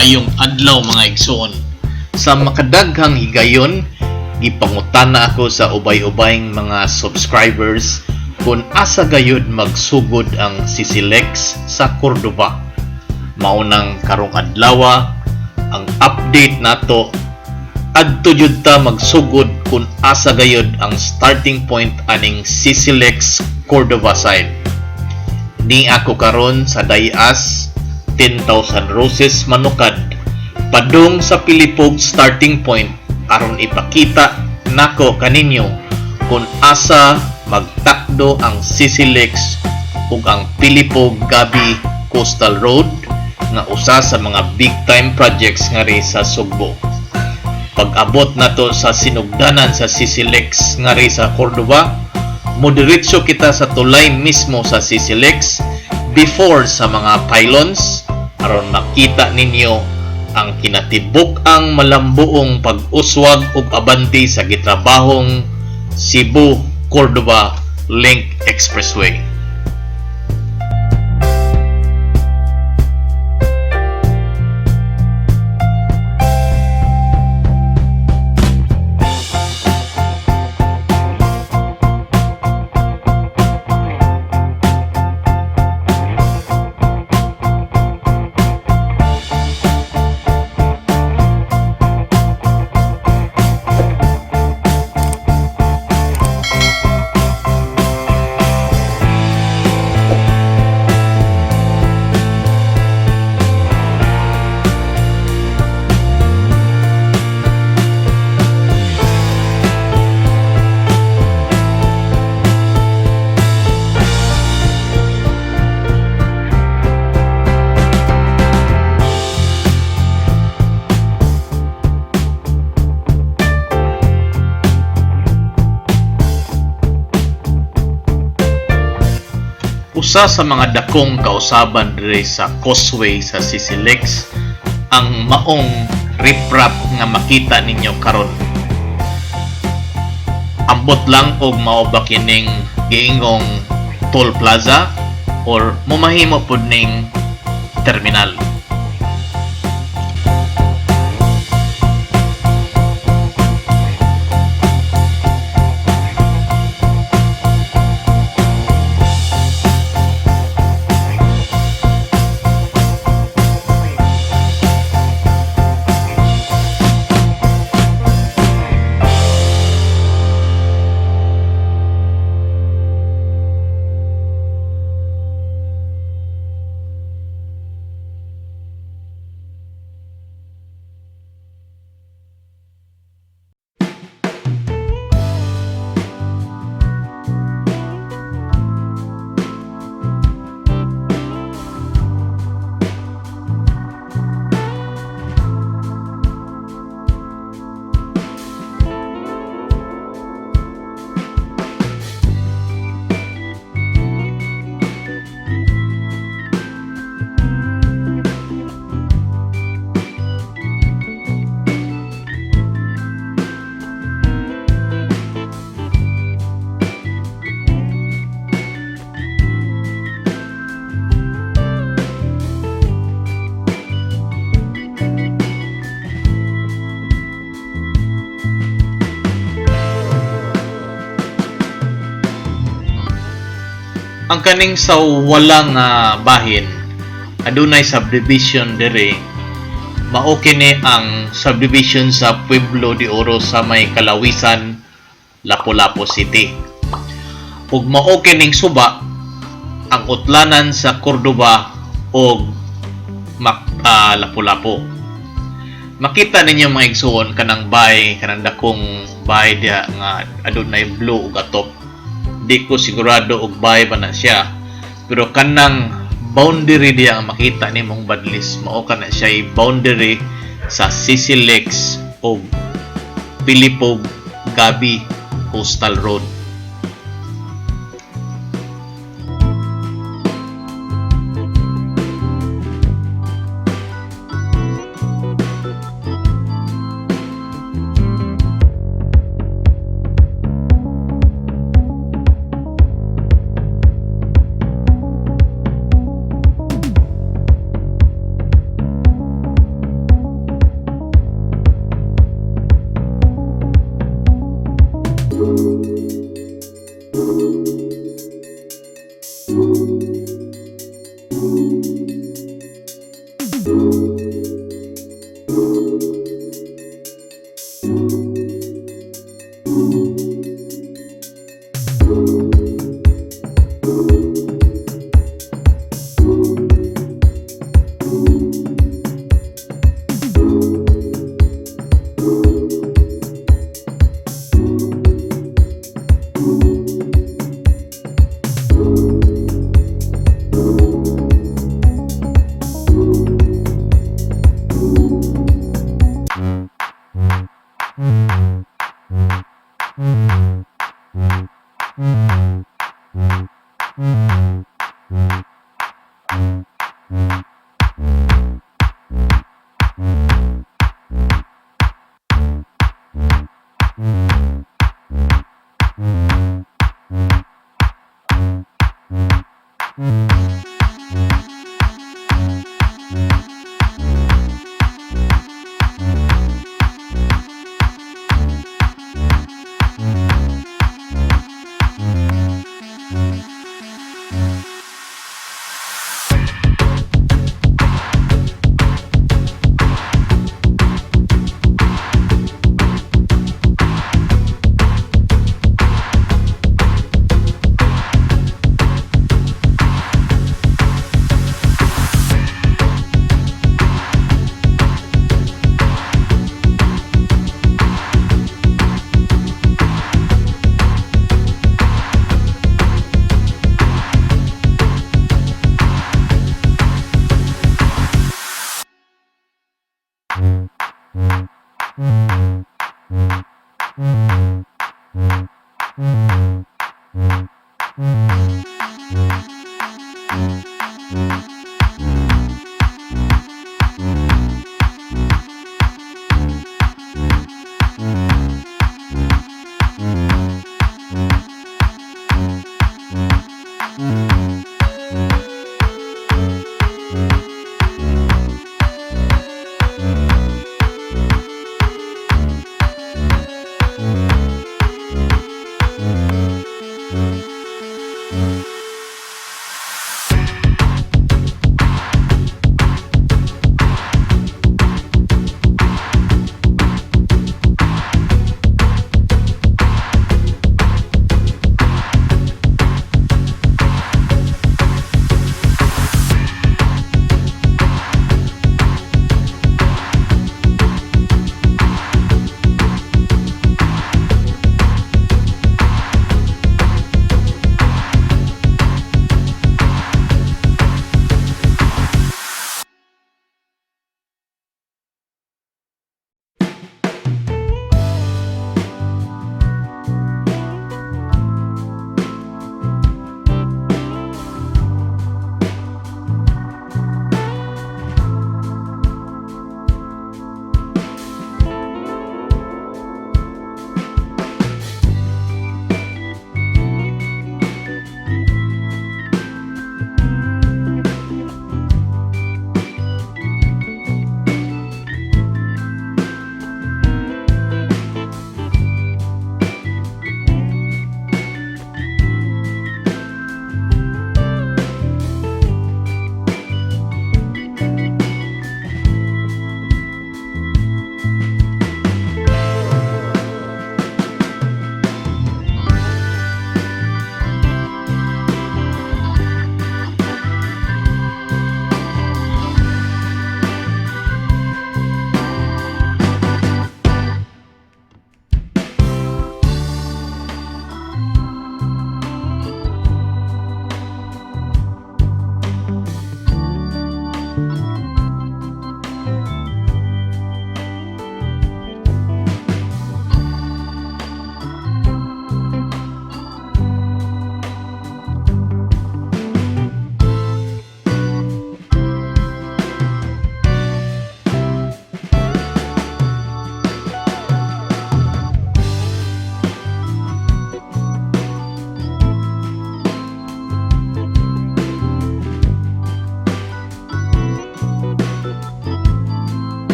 Maayong adlaw, mga igsoon. Sa makadaghang higayon, gipangutana ako sa ubay-ubayng mga subscribers kung asa gayud magsugod ang CCLEX sa Cordova. Maunang karong adlaw, ang update nato, adto jud ta magsugod kung asa gayud ang starting point aning CCLEX Cordova side. Ni ako karon sa Dayas, 10,000 Roses, Manukad, padung sa Pilipog starting point aron ipakita nako kaninyo kung asa magtakdo ang CCLEX ug ang Pilipog Gabi Coastal Road nga usa sa mga big time projects ngari sa Sugbo. Pag-abot nato sa sinugdanan sa CCLEX ngari sa Cordova, modiretso kita sa tulay mismo sa CCLEX before sa mga pylons aron makita ninyo ang kinatibuk-ang malambuong pag-uswag ug abante sa gitrabahong Cebu Cordova Link Expressway. Usa sa mga dakong kausaban diri sa causeway sa CCLEX ang maong riprap nga makita ninyo karon. Ambot lang og mao ba kining giingong toll plaza or momahimo pud ning terminal. Ang kaning sa walang bahin, adunay subdivision diri. Mao kini ang subdivision sa Pueblo de Oro sa may Kalawisan, Lapu-Lapu City. Ug mao kining suba ang utlanan sa Cordova og Lapu-Lapu. Makita ninyo, mga igsuon, kanang bay, kanang dakong bay diha nga adunay blue ug atop. Di ko sigurado og bay ba na siya. Pero kanang boundary diya ang makita nimong badlis, mao kana siya boundary sa CCLEX og Pilipog Gabi Coastal Road.